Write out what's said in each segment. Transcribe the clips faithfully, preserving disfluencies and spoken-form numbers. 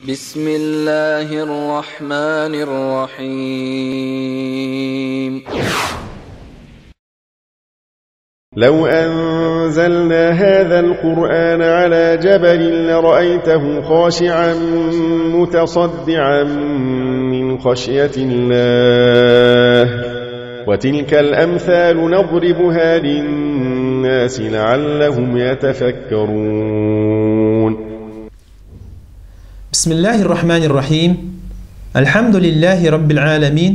بسم الله الرحمن الرحيم. لو أنزلنا هذا القرآن على جبل لرأيته خاشعا متصدعا من خشية الله. وتلك الأمثال نضربها للناس لعلهم يتفكرون. بسم الله الرحمن الرحيم. الحمد لله رب العالمين.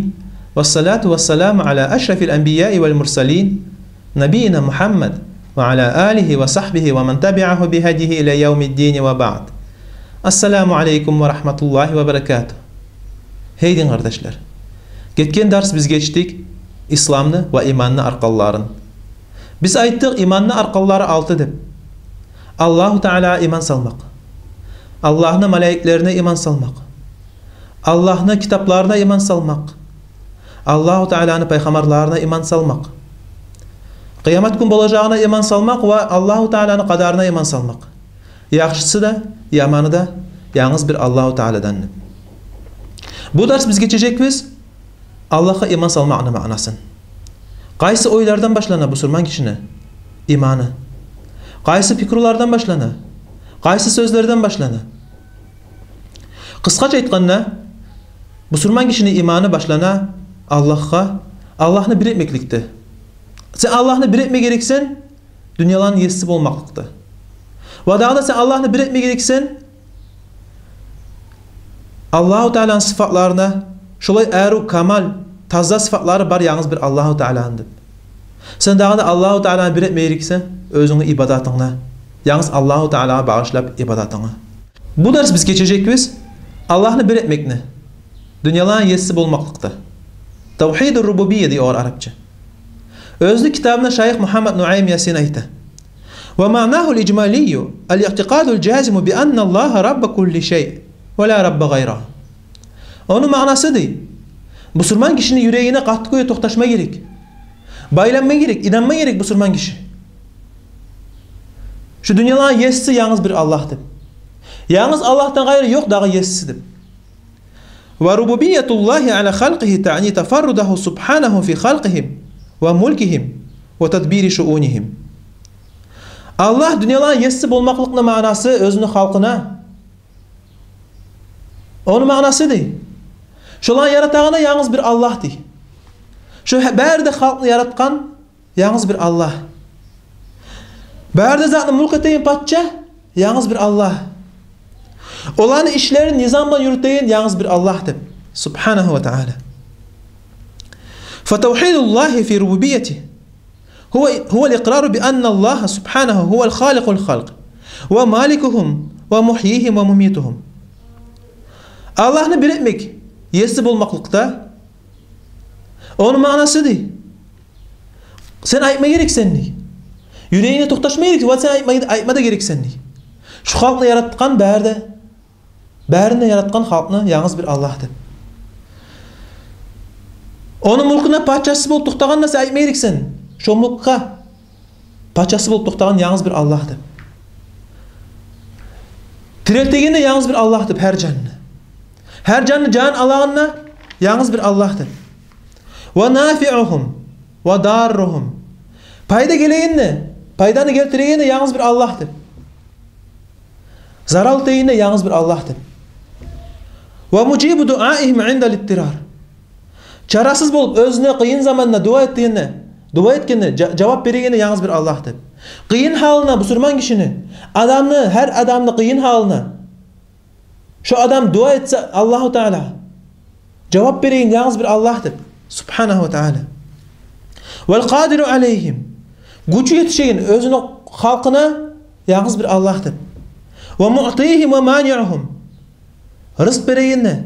والصلاة والسلام على أشرف الأنبياء والمرسلين. نبينا محمد وعلى آله وصحبه ومن تبعه بهديه إلى يوم الدين وبعد. السلام عليكم ورحمة الله وبركاته. Гьей дин къардашлар. Гетген дарс биз гечдик исламны ва иманны арканларын. Биз айтдыкъ, иманны арканлары алты деп. Аллагьу Таалагъа иман салмакъ. Аллагьны малайиклерине иман салмакъ. Аллагьны китапларына иман салмакъ. Аллагьу Таалагьны пайхаммарларына иман салмакъ. Къыямат гюн болажагъына иман салмакъ ва Аллагьу Таалагьны къадарына иман салмакъ. Яхшысы да, яманы да янгыз бир Аллагьу Тааладан деп. Бу дарс биз гечежекбиз Аллагьгъа иман салмакъны маънасын. Къайсы ойлардан башлана бусурман гишини иманы? Къайсы пикрулардан башлана? Къайсы сёзлерден башлана? Къысгъача айтгъанда, бусурман гишини иманы башлана Аллагьгъа, Аллагьны бир этмекликде. Сен Аллагьны бир этме герексен, дюньяланы еси болмакълыкъда. Ва дагъы да сен Аллагьны бир этме герексен, Аллагьу Тааланы сыфатларына, шолай арив, камал, таза сыфатлары бар янгыз бир Аллагьу Тааланы деп. Сен дагъы да Аллагьу Тааланы бир этме герексен оьзюнгню ибадатынгда, янгыз Аллагьу Таалагъа багъышлап ибадатынгны. Бу дарс биз гечежекбиз Аллагьны бир этмекни, дюньяланы еси болмакълыкъда. Тавгьиду рубубия дей огъар арапча. Оьзюню китабында шайых Мугьаммад Нуайм Ясин айта: «Ва маънагьу аль-ижмалию аль-иътикъаду аль-жазиму би анна Аллагьа рабба кулли шай, ва ла рабба гъайрагьу». Ону маънасы дей, бусурман гишини юрегине къатты кюйде токъташма герек. Байланма герек, инанма герек бусурман гиши. Шу дюньяланы еси янгыз бир Аллагь деп. Янгыз Аллагьдан гъайры ёкъ дагъы еси деп. «Ва рубубияту Аллагьи аля халкъигьи таъни тафаррудагьу субгьанагьу фи халкъигьим ва мулкигьим ва тадбири шуунигьим». Аллагь дюньяланы еси болмакълыкъны маънасы оьзюню халкъына. Ону маънасы дей, шоланы яратагъаны янгыз бир Аллагь дей. Шу бары да халкъны яратгъан янгыз бир Аллагь. Бары да затны мулк этеген пача янгыз бир Аллагь. Оланы ишлерин низам булан юрютеген янгыз бир Аллагь деп. Субгьанагьу ва тааля. Фатавгьиду Аллагьи фи рубубиятигьи гьува, гьува аль-икърару би анна Аллагьа субгьанагьу гьува аль-халикъу лиль-халкъ ва маликугьум ва мугьйигьим ва мумитугьум. Аллагьны бир этмек, еси болмакълыкъда, ону маънасы дей. Сен айтма герексен дей. Юрегингде токъташма герек, ва сен айтма, айтма да герексен дей. Шу халкъны яратгъан бары да, барын да яратгъан халкъны янгыз бир Аллагь деп. Ону мулкуна пачасы болуп токътагъанына сен айтма герексен, шо мулкгъа пачасы болуп токътагъан янгыз бир Аллагь деп. Тирилтегени янгыз бир Аллагь деп гьар жанны. Гьар жанны жан алагъаны янгыз бир Аллагь деп. Ва нафиугьум ва дарругьум. Пайда гелегени, пайданы гелтирегени янгыз бир Аллагь деп. Зарал этегени янгыз бир Аллагь деп. Ва мужибу дуаигьим индаль-идтирар. Чарасыз болуп, оьзюне къыйын заманда дуа этгенде, дуа этгенде жа-, жавап берегени янгыз бир Аллагь деп. Къыйын гьалына бусурман гишини, адамны, гьар адамны къыйын гьалына, шо адам дуа этсе Аллагьу Тааля, жавап береген янгыз бир Аллагь деп, субгьанагьу ва тааля. Валь-къадиру алейгьим. Гючю етишеген оьзюню халкъына янгыз бир Аллагь деп. Ва муътигьим ва маниугьум. Рызкъ береген де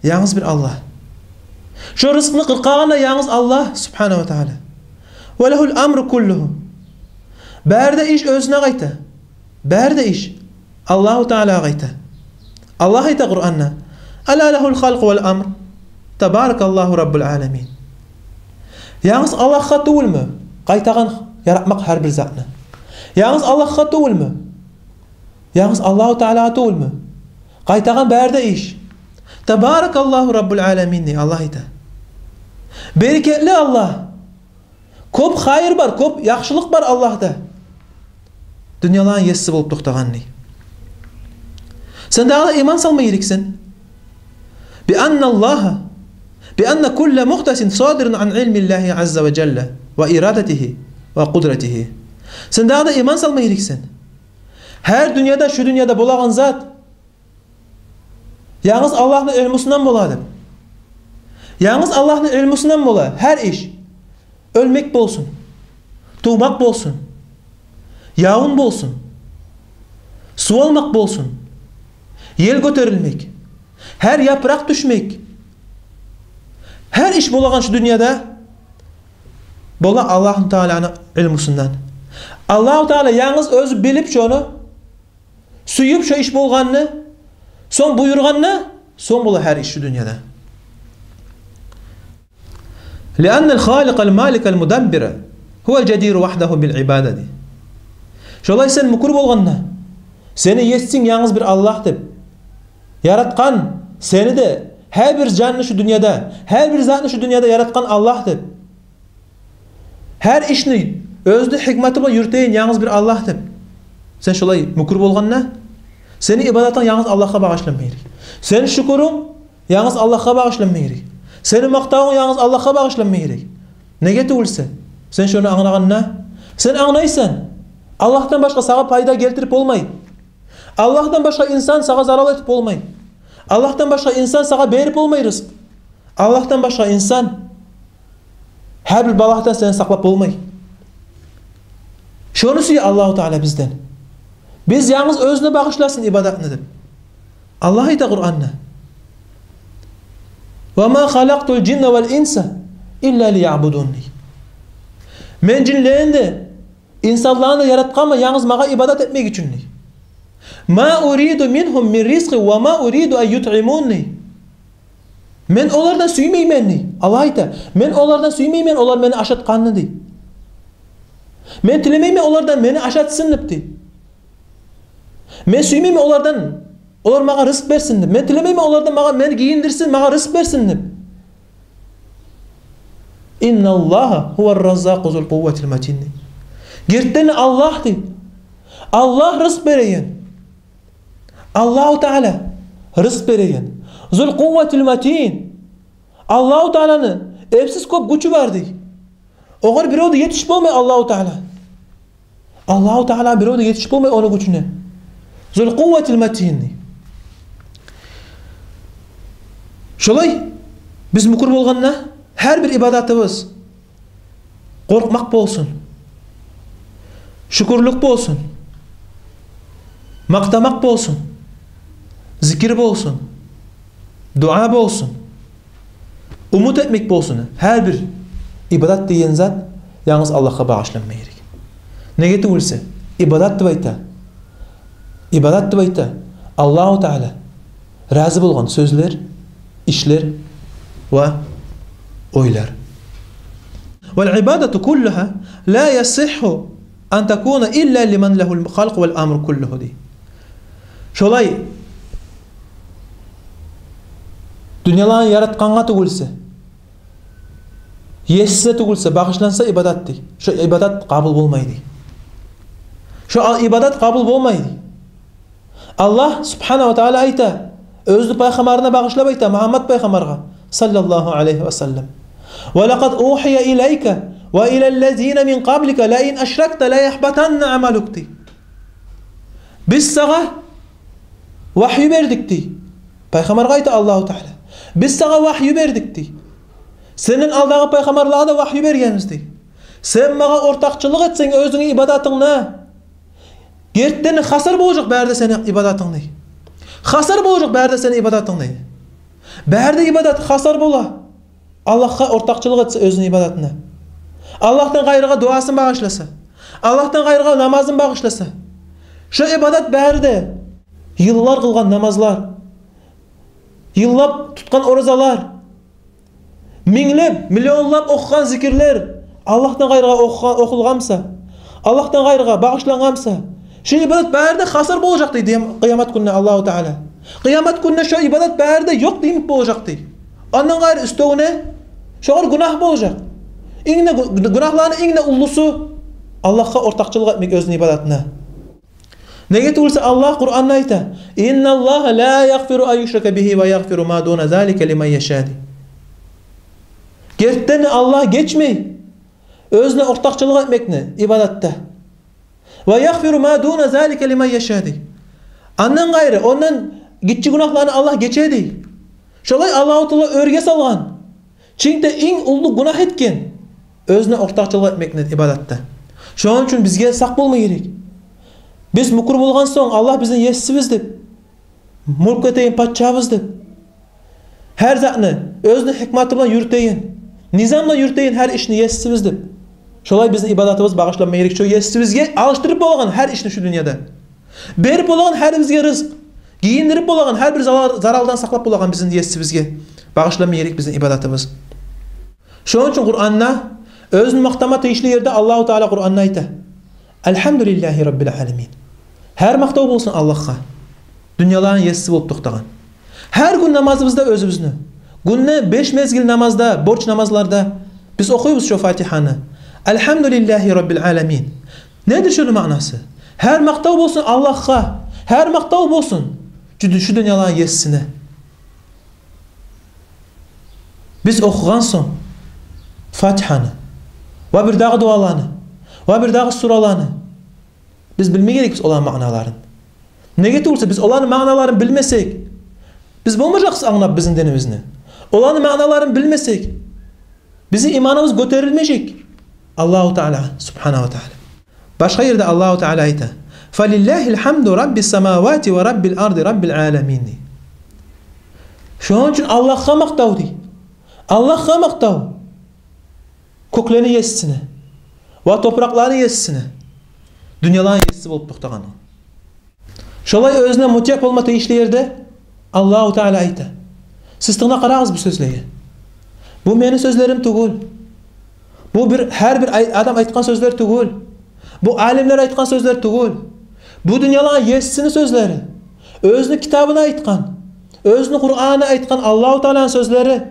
янгыз бир Аллагь. Шо рызкъны къыркъагъан да янгыз Аллагь, субгьанагьу ва тааля. Ва лагьуль амру куллугьу. Бары да иш оьзюне къайта. Бары да иш Аллагьу Тааля къайта. Аллагь айта Къуранда: «Аля лагьуль халкъу валь амр, табаракаллагьу раббуль аламин». Янгыз Аллагьгъа тюгюлмю къайтагъан, яратмакъ гьар бир затны? Янгыз Аллагьгъа тюгюлмю? Янгыз Аллагьу Таалягъа тюгюлмю Къайтагъан бары да иш. Табаракаллагьу раббул аламин дей Аллагь айта. Берекетли Аллагь. Кёп хайыр бар, кёп яхшылыкъ бар Аллагьда. Дюньяланы еси болуп токътагъан дей. Сен дагъы да иман салма герексен. Би анналлагьа, би анна кулла мухдасин садирун ан илмиллагьи азза ва жалла ва ирадатигьи ва къудратигьи. Сен дагъы да иман салма герексен. Гьар дюньяда, шу дюньяда болагъан зат янгыз Аллагьны илмусундан бола деп. Янгыз Аллагьны илмусундан бола гьар иш. Оьлмек болсун, тувмакъ болсун, явун болсун, сув алмакъ болсун, ел гётерилмек, гьар япыракъ тюшмек, гьар иш болагъан шу дюньяда бола Аллагьу Тааланы илмусундан. Аллагьу Таала янгыз оьзю билип шону, сююп шо иш болгъанны, сонг буюргъанны, сонг бола гьар иш шу дюньяда. Лианнал халикъал маликал мудаббира гьувал жадиру вагьдагьу бил ибада дей. Шолай сен мюкюр болгъанда, сени есинг янгыз бир Аллагь деп, яратгъан сени де, гьар бир жанны шу дюньяда, гьар бир затны шу дюньяда яратгъан Аллагь деп, гьар ишни оьзюню гьикматы булан юрютеген янгыз бир Аллагь деп сен шолай мюкюр болгъанда, сени ибадатынг янгыз Аллагьгъа багъышланма герек. Сени шюкюрюнг янгыз Аллагьгъа багъышланма герек. Сени макътавунг янгыз Аллагьгъа багъышланма герек. Неге тюгюлсе, сен шону англагъанда, сен англайсан, Аллагьдан башгъа сагъа пайда гелтирип болмай. Аллагьдан башгъа инсан сагъа зарал этип болмай. Аллагьдан башгъа инсан сагъа берип болмай рызкъ. Аллагьдан башгъа инсан гьар бир балагьдан сени сакълап болмай. Шону сюе Аллагьу Таала бизден. Биз янгыз оьзюне багъышласын ибадатны деп. Аллагь айта Къуранда: «Ва ма халакътул жинна вал инса илла лиябудун» дей. Мен жинлени де, инсанланы да яратгъанман янгыз магъа ибадат этмек учун дей. «Ма уриду мингьум мин ризкъин ва ма уриду ан ютъимун» дей. Мен олардан сюймеймен дей. Аллагь айта: «Мен олардан сюймеймен олар мени ашатгъанны» дей. «Мен тилемеймен олардан мени ашатсын деп» дей. «Мен сюймеймен олардан, олар магъа рызкъ берсин деп. Мен тилемеймен олардан магъа, мени гийиндирсин, магъа рызкъ берсин деп». «Инналлагьа гьувар раззакъу зул къувватил матин» дей. Гертиден Аллагь дей. Аллагь рызкъ береген. Аллагьу Таала рызкъ береген. Зул къувватил матин. Аллагьу Тааланы эпсиз кёп гючю бар дей. Огъар бирев де етишип болмай Аллагьу Таала. Аллагьу Таала бирев де етишип болмай ону гючюне. Зул къувватил матин дей. Шолай биз мюкюр болгъанда, гьар бир ибадатыбыз къоркъмакъ болсун, шюкюрлюк болсун, макътамакъ болсун, зикир болсун, дуа болсун, умут этмек болсун. Гьар бир ибадат деген зат янгыз Аллагьгъа багъышланма герек. Неге тюгюлсе, ибадат деп айта, ибадат деп айта Аллагьу Таала рази болгъан сёзлер, ишлер ва ойлар. «Вал ибадату куллугьа ла ясигьгьу ан такуна илла лиман лагьул халкъу вал амру куллугьу» дей. Шолай дюньяланы яратгъангъа тюгюлсе, есине тюгюлсе багъышланса ибадат дей, шо ибадат къабул болмай дей. Шо ал-, ибадат къабул болмай дей. Аллагь субгьанагьу ва таала айта, оьзюню пайхаммарына багъышлап айта, Мугьаммат пайхаммаргъа, саллаллагьу алайгьи ва саллам: «Ва лакъад угьия илайка ва илаллазина мин къаблика ла ин ашракта ла яхбатанна амалук» дей. Биз сагъа вагью бердик дей. Пайхаммаргъа айта Аллагьу Таала: «Биз сагъа вагью бердик дей. Сенден алдагъы пайхаммарлагъа да вагью бергенбиз дей. Сен магъа ортакъчылыкъ этсенг оьзюнгню ибадатынгда, гертиден хасар болажакъ бары да сени ибадатынг дей. Хасар болажакъ бары да сени ибадатынг дей. Бары да ибадат хасар бола Аллагьгъа ортакъчылыкъ этсе оьзюню ибадатына. Аллагьдан къайрыгъа дуасын багъышласа, Аллагьдан къайрыгъа намазын багъышласа. Шо ибадат бары да, йыллар къылгъан намазлар, йыллап тутгъан оразалар, минглеп, миллионлап охугъан зикирлер Аллагьдан къайрыгъа охугъа-, охулгъан буса, Аллагьдан къайрыгъа багъышлангъан буса, шо ибадат бары да хасар болажакъ дей къыямат гюнюне Аллагьу Таала. Къыямат гюнде шо ибадат бары да ёкъ йимик болажакъ дей. Ондан къайры уьстевюне шогъар гюнагь болажакъ. Инг де гю-, гюнагьланы инг де уллусу — Аллагьгъа ортакъчылыкъ этмек оьзюню ибадатына. Неге тюгюл де Аллагь Къуранда айта: «Инналлагьа ла ягъфиру ан юшрака бигьи ва ягъфиру ма дуна залика лиман яша», — дей. Гертиден де Аллагь гечмей оьзюне ортакъчылыкъ этмекни ибадатда. «Ва ягъфиру ма дуна залика лиман яша», — дей. Ондан къайры, ондан гиччи гюнагьланы Аллагь гече дей. Шолай Аллагьу Таала оьрге салгъан. Чынг да инг уллу гюнагь этген — оьзюне ортакъчылыкъ этмекни ибадатда. Шону учун бизге сакъ болма герек. Биз мюкюр болгъан сонг, Аллагь бизин есибиз деп, мюлк этеген пачабыз деп, гьар затны оьзюню гьикматы булан юрютеген, низам булан юрютеген гьар ишни есибиз деп, шолай бизин ибадатыбыз багъышланма герек шо есибизге алышдырып болагъан гьар ишни шу дюньяда. Берип болагъан гьар бизге рызкъ, гийиндирип болагъан, гьар бир зарал-, заралдан сакълап болагъан бизин есибизге багъышланма герек бизин ибадатыбыз. Шону учун Къуранда, оьзюн макътама тийишли ерде Аллагьу Таала Къуранда айта: «Алгьамдулиллагьи раббил аламин». Гьар макътав болсун Аллагьгъа, дюньяланы еси болуп токътагъан. Гьар гюн намазыбызда оьзюбюзню, гюнде беш мезгил намазда, борч намазларда биз охуйбуз шо Фатигьаны: «Алгьамдулиллагьи раббил аламин». Недир шону маънасы? Гьар макътав болсун Аллагьгъа, гьар макътав болсун шу, шу дюньяланы есине. Биз охугъан сонг Фатигьаны ва бир дагъы дуаланы, ва бир дагъы сураланы, биз билме герекбиз оланы маъналарын. Неге тюгюл де, биз оланы маъналарын билмесек, биз болмажакъбыз англап бизин динибизни. Оланы маъналарын билмесек, бизин иманыбыз гётерилмежек. Аллагьу Таала, Субгьанагьу ва Таала. Башгъа ерде Аллагьу Таала айта: «Фалиллагьил гьамду раббис самавати ва раббил арди раббил аламин». Шону учун Аллагьгъа макътав дей. Аллагьгъа макътав. Кёклени есисине ва топуракъланы есисине, дюньяланы еси болуп токътагъангъа. Шолай оьзюне мутигь болма тийишли ерде Аллагьу Таала айта. Сиз тынгла къарагъыз бу сёзлеге. Бу мени сёзлерим тюгюл. Бу бир, гьар бир ай-, адам айтгъан сёзлер тюгюл. Бу алимлер айтгъан сёзлер тюгюл. Бу дюньяланы есисини сёзлери. Оьзюню китабына айтгъан, оьзюню Къуранына айтгъан Аллагьу Тааланы сёзлери.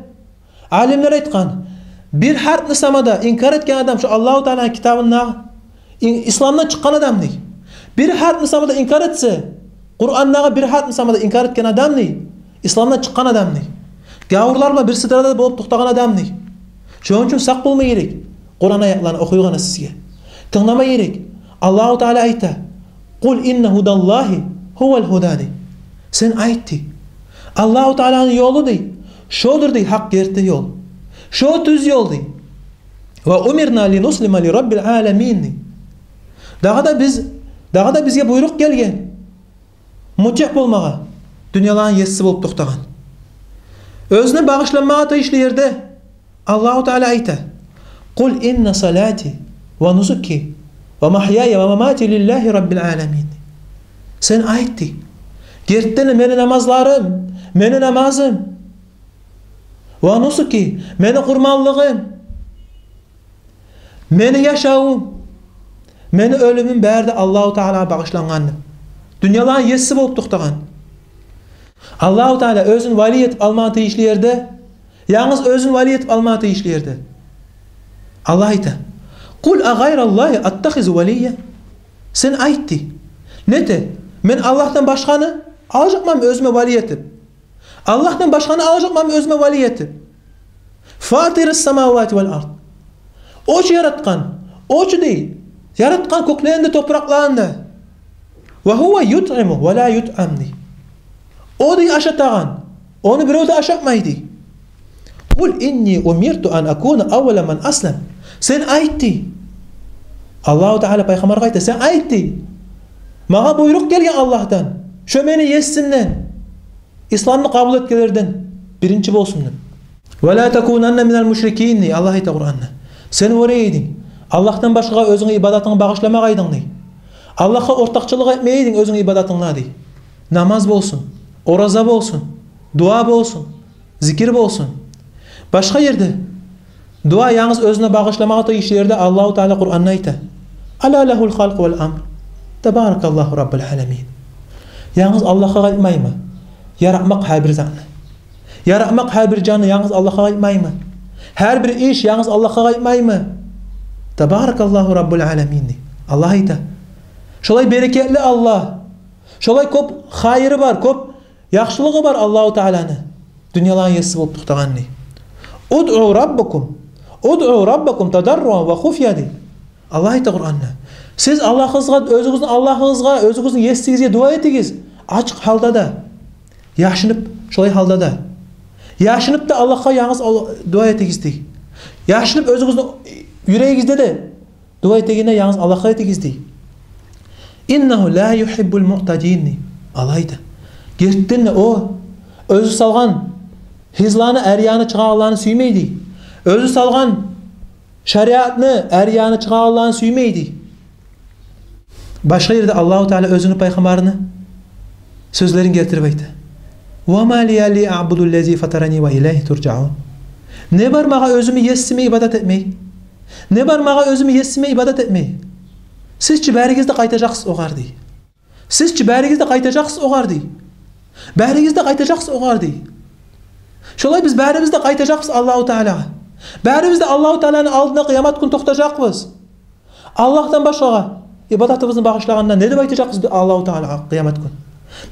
Алимлер айтгъан: бир гьарпны сама да инкар этген адам шо Аллагьу Тааланы китабындагъы, и-, исламдан чыкъгъан адам дей. Бир гьарпны сама да инкар этсе, Къурандагъы бир гьарпны сама да инкар этген адам дей, исламдан чыкъгъан адам дей. Гавурлар булан бир сыдрада болуп токътагъан адам дей. Шону учун сакъ болма герек Къуран аятланы охуйгъанда сизге. Тынглама герек. Аллагьу Таала айта: «Къул инна гьудаллагьи гьувал гьуда», — дей. Сен айт дей. Аллагьу Тааланы ёлу дей, шодур дей гьакъ герти ёл. Шо тюз ёл дей. «Ва умирна ли нуслима ли раббил аламин», — дей. Дагъы да биз, дагъы да бизге буйрукъ гелген мутигь болмагъа дюньяланы еси болуп токътагъан. Оьзюне багъышланмагъа тийишли ерде Аллагьу Таала айта: «Къул инна салати ва нусуки ва магьяя ва мамати лиллагьи раббил аламин». Сен айт дей. Гертиден де мени намазларым, мени намазым, ва нусуки, мени къурманлыгъым, мени яшавум, мени оьлюмюм бары да Аллагьу Таалагъа багъышлангъан деп. Дюньяланы еси болуп токътагъан. Аллагьу Таала оьзюн вали этип алмагъа тийишли ерде, янгыз оьзюн вали этип алмагъа тийишли ерде, Аллагь айта: «Къул агъайраллагьи аттахизу валия». Сен айт дей. Нете, мен Аллагьдан башгъаны алажакъманмы оьзюме вали этип? Аллагьдан башгъаны алажакъманмы оьзюме вали этип? «Фатирис самавати вал ард». О чу яратгъан, о чу дей, яратгъан кёклени де, топуракъланы да. «Ва гьува ютъиму ва ла ютъам» дей. О дей ашатагъан, ону бирев де ашатмай дей. «Къул инни умирту ан акуна аввала ман аслам». Сен айт дей. Аллагьу Таала пайхаммаргъа айта, сен айт дей. Магъа буйрукъ гелген Аллагьдан, шо мени есимден, исламны къабул этгенлерден биринчи болсун деп. «Ва ла такунанна минал мушрикин» дей Аллагь айта Къуранда. Сен оьре эдинг, Аллагьдан башгъагъа оьзюнгню ибадатынгны багъышламагъа эдинг дей. Аллагьгъа ортакъчылыкъ этмей эдинг оьзюнгню ибадатынгда дей. Намаз болсун, ораза болсун, дуа болсун, зикир болсун. Башгъа ерде дуа янгыз оьзюне багъышламагъа тийишли ерде Аллагьу Таала Къуранда айта: «Ала лагьул халкъу вал амр. Табаракаллагьу раббул аламин». Янгыз Аллагьгъа къайтмаймы? Яратмакъ гьар бир затны. Яратмакъ гьар бир жанны янгыз Аллагьгъа къайтмаймы? Гьар бир иш янгыз Аллагьгъа къайтмаймы? Табаракаллагьу Раббул аламин дей. Аллагь айта. Шолай берекетли Аллагь. Шолай кёп хайыры бар, кёп яхшылыгъы бар Аллагьу Тааланы. Дюньяланы еси болуп токътагъан дей. Удъу раббакум. Удъу раббакум тадарруан ва хуфья дей. Аллагь айта Къуранда. Сиз Аллагьыгъызгъа, оьзюгюзню Аллагьыгъызгъа, оьзюгюзню есигизге дуа этигиз. Ачыкъ гьалда да, яшынып, шолай гьалда да. Яшынып да Аллагьгъа янгыз Алла-, дуа этигиз дей. Яшынып оьзюгюзню юрегигизде де дуа этегенде янгыз Аллагьгъа этигиз дей. Иннагьу ла югьиббул муътадин дей. Аллагь айта. Гертиден де о оьзю салгъан гьызланы ари ягъына чыгъагъанланы сюймей дей. Оьзю салгъан шариатны ари ягъына чыгъагъанланы сюймей дей. Башгъа ерде Аллагьу Таала оьзюню пайхаммарыны сёзлерин гелтирип айта. Ва ма лия ла аъбуду ллази фатарани ва илайгьи туржаун. Не бар магъа оьзюмню есиме ибадат этмей? Не бар магъа оьзюмню есиме ибадат этмей? Сиз чи баригиз де къайтажакъсыз огъар дей. Сиз чи баригиз де къайтажакъсыз огъар дей. Баригиз де къайтажакъсыз огъар дей. Шолай биз барибиз де къайтажакъбыз Аллагьу Таалагъа. Барибиз де Аллагьу Тааланы алдына къыямат гюн токътажакъбыз. Аллагьдан башгъагъа ибадатыбызны багъышлагъанда не деп айтажакъбыз биз Аллагьу Таалагъа къыямат гюн?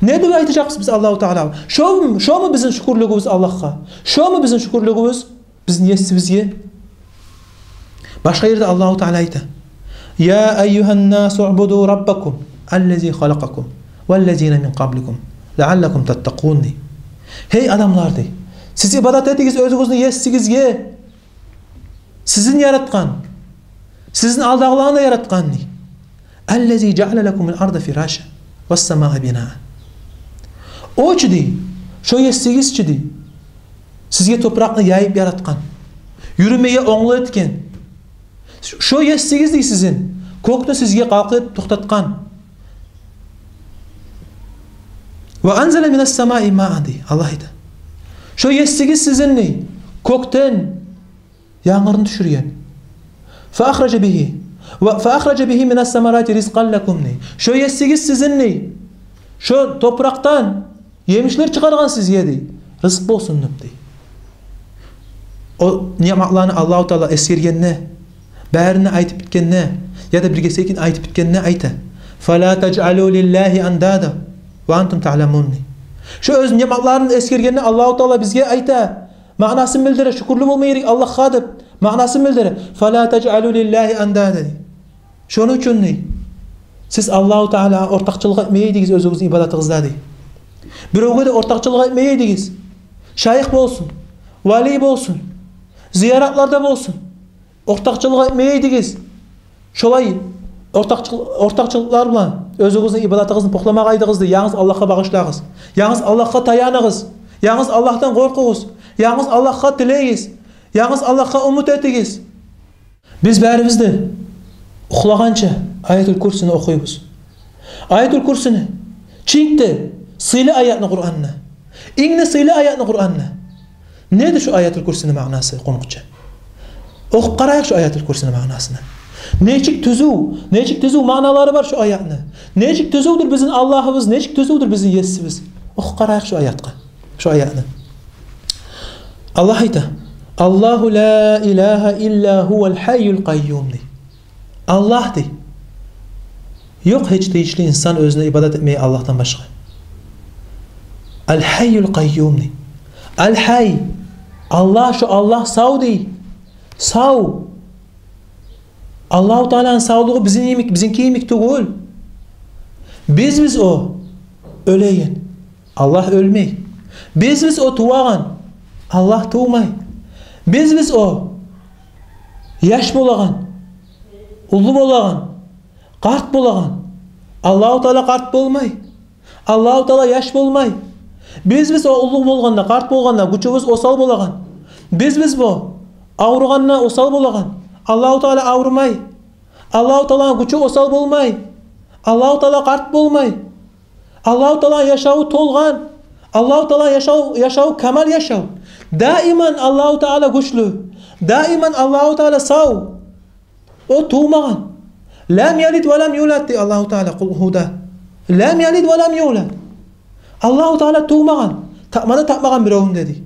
Не деп айтажакъбыз биз Аллагьу Таалагъа? Шо, шому бизин шюкюрлюгюбюз Аллагьгъа? Шому бизин шюкюрлюгюбюз бизин есибизге? Башгъа ерде Аллагьу Таала айта: «Я айюгьаннасу уъбуду раббакум, аллази халакъакум, валлазина мин къабликум, лаъаллакум таттакъун», — дей. Гьей адамлар, дей, сиз ибадат этигиз оьзюгюзню есигизге, сизин яратгъан, сизин алдагъыланы да яратгъан, дей. «Аллази жаъала лакумул арда фирашан вассамаа бинаан». О чу, дей, шо есигиз чи, дей, сизге топуракъны яйып яратгъан, юрюмеге онглу этген. Шо есигиз, дей, сизин кёкню сизге къалкъытып токътатгъан. «Ва анзала минас самаи маан», — дей Аллагь айта. Шо есигиз сизин, дей, кёкден янгурну тюшюрген. «Фа ахража бигьи, ва, фа ахража бигьи минас самарати ризкъан лакум», — дей. Шо есигиз сизин, дей, шо топуракъдан емишлер чыгъаргъан сизге, дей, рызкъ болсун деп, дей. О ниъматланы Аллагьу Таала эсгергенде, барын да айтып битгенде, яда бир гесегин айтып битгенде айта: «Фала тажъалу лиллагьи андада ва антум таъламун», — дей. Шо оьз ниъматларын эсгергенде Аллагьу Таала бизге айта, маънасын билдире, шюкюрлю болма герек Аллагьгъа деп, маънасын билдире. «Фала тажъалу лиллагьи андада», — дей. Шону учун, дей, сиз Аллагьу Таалагъа ортакъчылыкъ этмей эдигиз оьзюгюзню ибадатыгъызда, дей. Биревге де ортакъчылыкъ этмей эдигиз. Шайых болсун, вали болсун, зияратларда болсун, ортакъчылыкъ этмей эдигиз. Шолай ортакъчыл-, ортакъчылыкълар булан оьзюгюзню ибадатыгъызны похламагъайдыгъыз, дей. Янгыз Аллагьгъа багъышлагъыз. Янгыз Аллагьгъа таяныгъыз. Янгыз Аллагьдан къоркъугъуз. Янгыз Аллагьгъа тилегиз. Янгыз Аллагьгъа умут этигиз. Биз барибиз де юхлагъанча Аятул Курсини охуйбуз. Аятул Курсини, чинк де сыйлы аятны Къуранда. Инг де сыйлы аятны Къуранда. Неди шо Аятул Курсини маънасы къумукъча? Охуп къарайыкъ шо Аятул Курсини маънасын. Нечик тюзюв, нечик тюзюв маъналары бар шо аятны. Нечик тюзювдюр бизин Аллагьыбыз, нечик тюзювдюр бизин есибиз. Охуп къарайыкъ шо аятгъа. Шо аятны. Аллагь айта: «Аллагьу ла илагьа илла гьувал гьайюл къайюм», — дей. Аллагь, дей. Ёкъ гьеч тийишли инсан оьзюне ибадат этмеге Аллагьдан башгъа. Ал-Гьайюл Къайюм, дей. Ал-Гьай. Аллагь, шо Аллагь сав, дей. Сав. Аллагьу Тааланы савлугъу бизин йимик, бизинки йимик тюгюл. Бизбиз о оьлеген. Аллагь оьлмей. Бизбиз о тувагъан. Аллагь тувмай. Бизбиз о яш болагъан, уллу болагъан, къарт болагъан. Аллагьу Таала къарт болмай. Аллагьу Таала яш болмай. Бизбиз о уллу болгъанда, къарт болгъанда, гючюбюз осал болагъан. Бизбиз о авругъанда осал болагъан. Аллагьу Таала аврумай. Аллагьу Тааланы гючю осал болмай. Аллагьу Таала къарт болмай. Аллагьу Тааланы яшаву толгъан. Аллагьу Тааланы яшав, яшаву камал яшав. Даиман Аллагьу Таала гючлю. Даиман Аллагьу Таала сав. О тувмагъан. «Лам ялид ва лам юлад», — дей Аллагьу Таала Къулгьуда. «Лам ялид ва лам юлад». Аллагьу Таала тувмагъан, тапма да тапмагъан биревню де, дей.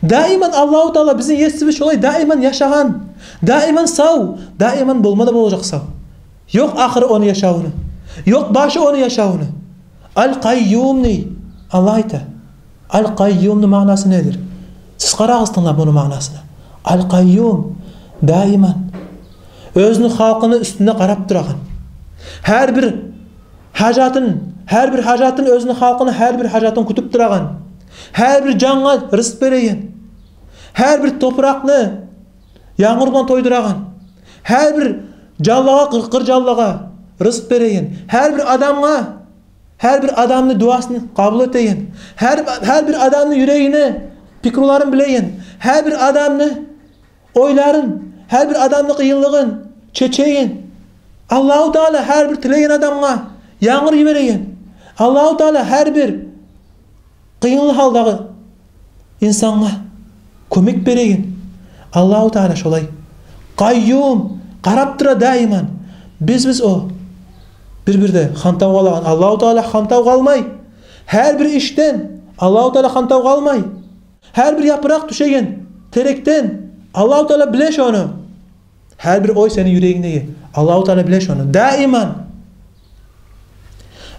Даиман Аллагьу Таала, бизин есибиз шолай, даиман яшагъан, даиман сав, даиман болма да болажакъ сав. Ёкъ ахыры ону яшавуну, ёкъ башы ону яшавуну. Ал-Къайюм, дей, Аллагь айта. Ал-Къайюмну маънасы недир? Сиз къарагъыз, тынглап муну маънасына. Ал-Къайюм, даиман оьзюню халкъыны уьстюнде къарап турагъан. Гьар бир гьажатын, гьар бир гьажатын, оьзюню халкъыны гьар бир гьажатын кютюп турагъан. Гьар бир жангъа рызкъ береген. Гьар бир топуракъны янгур булан тойдурагъан. Гьар бир жанлагъа, къыр-къыр жанлагъа рызкъ береген. Гьар бир адамгъа, гьар бир адамны дуасын къабул этеген. Гьар, гьар бир адамны юрегини пикруларын билеген. Гьар бир адамны ойларын, гьар бир адамны къыйынлыгъын чечеген. Аллагьу Таала гьар бир тилеген адамгъа янгур йибереген. Аллагьу Таала гьар бир къыйынлы гьалдагъы инсангъа кёмек береген. Аллагьу Таала шолай. Къайюм, къарап тура даиман. Бизбиз о бир-бирде хантав къалагъан. Аллагьу Таала хантав къалмай. Гьар бир ишден Аллагьу Таала хантав къалмай. Гьар бир япыракъ тюшеген терекден Аллагьу Таала биле шону. Гьар бир ой сени юрегингдеги, Аллагьу Таала биле шону. Даиман.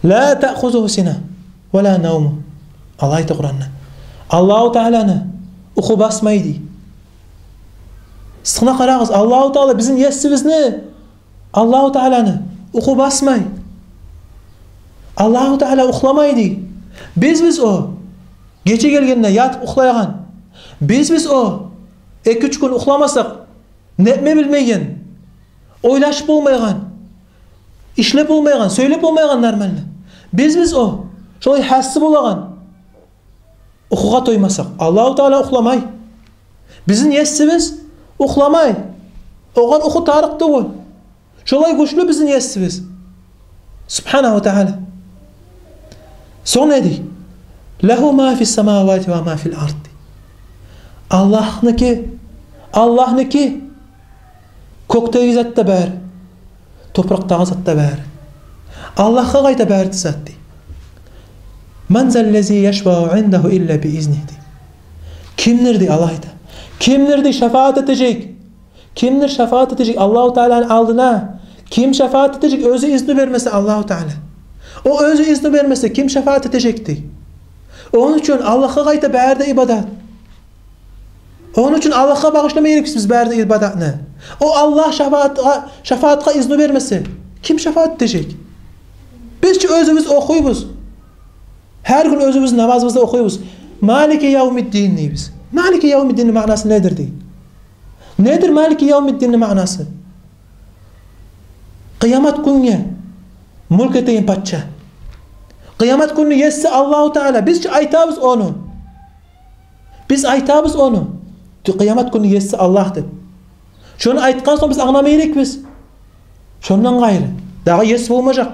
Ла таъхузугьу сина ва ла навму. Аллагь айта Къуранда. Аллагьу Тааланы уху басмай, дей. Сиз къарагъыз, Аллагьу Таала, бизин есибизни, Аллагьу Тааланы уху басмай. Аллагьу Таала ухламай, дей. Бизбиз о гече гелгенде ятып ухлайгъан. Бизбиз о эки-уьч гюн ухламасакъ, нетме билмейген, ойлашып болмайгъан, ишлеп болмайгъан, сёйлеп болмайгъан нормально. Бизбиз о шолай гьасси болагъан, ухугъа тоймасакъ. Аллагьу Таала ухламай. Бизин есибиз ухламай. Огъар уху тарыкъ тюгюл. Шолай гючлю бизин есибиз. Субгьанагьу ва Таала. Сонг не дей? Лагьу ма фис-самавати ва ма фил-ард. Аллагьныки, Аллагьныки кёкдеги зат да бары, топуракъдагъы зат да бары. Аллагьгъа къайта бары да зат, дей. Ман заллази яшфау индагьу илла би изнигьи, дей. Кимдир, дей, Аллагь айта. Кимдир, дей, шафаат этежек? Кимдир шафаат этежек Аллагьу Тааланы алдына? Ким шафаат этежек, оьзю изну бермесе Аллагьу Таала? О оьзю изну бермесе, ким шафаат этежек, дей? Ону учун Аллагьгъа къайта бары да ибадат. Ону учун Аллагьгъа багъышлама герекбиз биз бары да ибадатны. О Аллагь шафаатгъа, шафаатгъа изну бермесе, ким шафаат этежек? Биз чи оьзюбюз охуйбуз. Гьар гюн оьзюбюз намазыбызда охуйбуз. Малики явмиддин дейбиз. Малики явмиддинни маънасы недир, дей? Недир Малики явмиддинни маънасы? Къыямат гюнге мюлк этеген пача. Къыямат гюнню еси Аллагьу Таала. Биз чи айтабыз ону. Биз айтабыз ону. Тю, къыямат гюнню еси Аллагь деп. Шону айтгъан сонг биз англама герекбиз. Шондан къайры дагъы ес болмажакъ.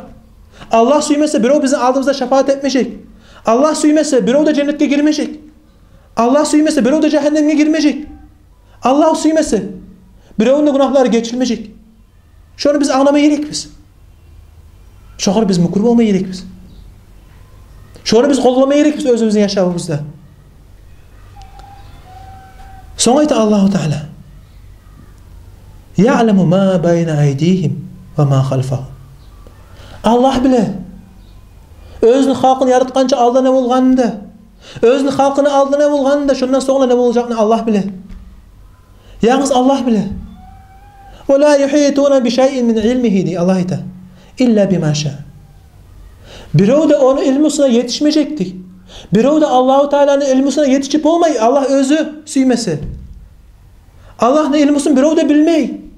Аллагь сюймесе, бирев бизин алдыбызда шафаат этмежек. Аллагь сюймесе, бирев де женнетге гирмежек. Аллагь сюймесе, бирев де жагьаннемге гирмежек. Аллагь сюймесе, биревню де гюнагьлары гечилмежек. Шону биз англама герекбиз. Шогъар биз мюкюр болма герекбиз. Шону биз къоллама герекбиз оьзюбюзню яшавубузда. Сонг айта Аллагьу Таала: «Яъламу ма байна айдигьим ва ма халфагьум». Аллагь биле оьзюню халкъын яратгъанча алда не болгъанын да, оьзюню халкъыны алда не болгъанын да, шондан сонг не болажакъны Аллагь биле. Янгыз Аллагь биле. «Ва ла юхьитуна би шайин мин илмигьи», дей Аллагь айта, «илла бима ша». Бирев де ону илмусуна етишмежек, дей. Бирев де Аллагьу Тааланы илмусуна етишип болмай, Аллагь оьзю сюймесе. Аллагьны илмусун бирев де билмей,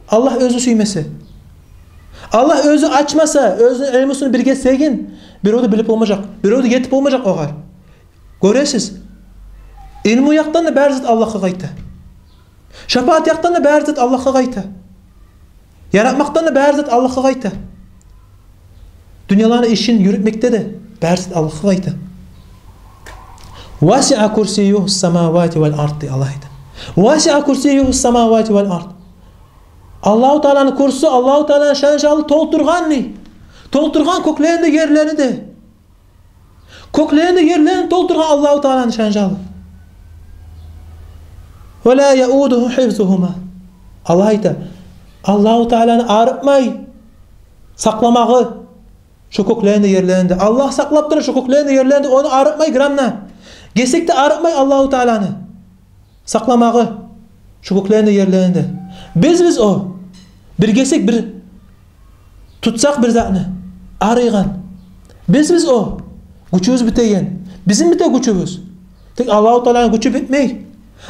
Аллагь оьзю сюймесе. Аллагь оьзю ачмаса оьзюню илмусун бир гесегин, бирев де билип болмажакъ, бирев де етип болмажакъ огъар. Гёресиз, илму якъдан да бары зат Аллагьгъа къайта. Шафаат якъдан да бары зат Аллагьгъа къайта. Яратмакъдан да бары зат Аллагьгъа къайта. Дюньяланы ишин юрютмекде де бары зат Аллагьгъа къайта. «Васиа курсиюгьу самавати вал ард», дей Аллагь айта. «Васиа курсиюгьу самавати вал ард». Аллагьу Тааланы курсу, Аллагьу Тааланы шан-шалы толтургъан, дей. Толтургъан кёклени де, ерлени де. Кёклени, ерлени толтургъан Аллагьу Тааланы шанжалы. «Ва ла яудугьу хифзугьума». Аллагь айта, Аллагьу Тааланы арытмай сакъламагъы шо кёклени, ерлени де. Аллагь сакълап тура шо кёклени, ерлени де, ону арытмай граммна. Гесек де арытмай Аллагьу Тааланы сакъламагъы шо кёклени, ерлени де. Бизбиз о, бир гесек, бир тутсакъ бир затны, арыйгъан. Бизбиз о, гючюбюз битеген. Бизин бите гючюбюз. Тек Аллагьу Тааланы гючю битмей.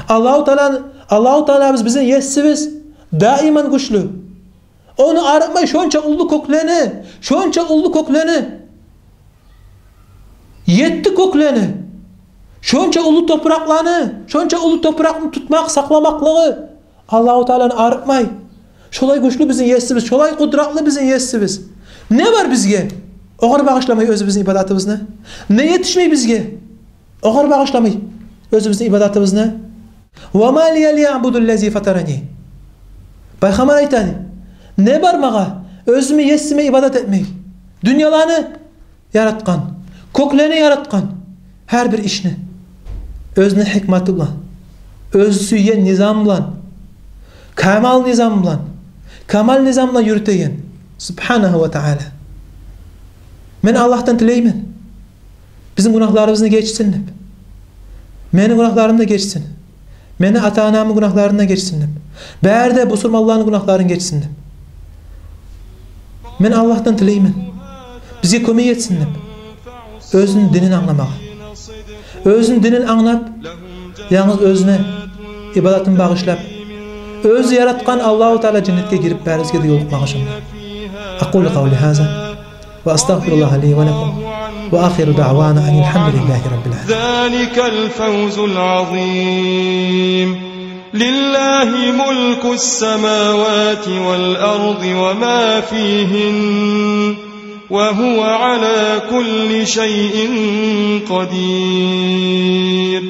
Аллагьу Тааланы, Аллагьу Таалабыз бизин есибиз, даиман гючлю. Ону арытмай шонча уллу кёклени, шонча уллу кёклени, етти кёклени, шонча уллу топуракъланы, шонча уллу топуракъны тутмакъ, сакъламакълыгъы Аллагьу Тааланы арытмай. Шолай гючлю бизин есибиз, шолай къудратлы бизин есибиз. Не бар бизге огъар багъышламай оьзюбюзню ибадатыбызны? Не етишмей бизге огъар багъышламай оьзюбюзню ибадатыбызны? «Ва ма лия ла аъбудуллази фатарани». Пайхаммар айта: «Не бар магъа оьзюмню есиме ибадат этмей? Дюньяланы яратгъан, кёклени яратгъан, гьар бир ишни оьзюню гьикматы булан, оьзю сюйген низам булан, камал низам булан, камал низам булан юрютеген Субгьанагьу ва Таала. Мен Аллагьдан тилеймен бизин гюнагьларыбызны гечсин деп. Мени гюнагьларымны да гечсин. Мени ата-анамны гюнагьларын да гечсин деп. Бары да бусурманланы гюнагьларын гечсин деп. Мен Аллагьдан тилеймен бизге кёмек этсин деп оьзюню динин англамагъа. Оьзюню динин англап, янгыз оьзюне ибадатын багъышлап, оьзю яратгъан Аллагьу Таала женнетге гирип, барыбызгъа да ёлукъмагъа шонда». أقول قولي هذا وأستغفر الله لي ولكم، وآخر دعوانا أن الحمد لله رب العالمين. ذلك الفوز العظيم. لله ملك السماوات والأرض وما فيهن، وهو على كل شيء قدير.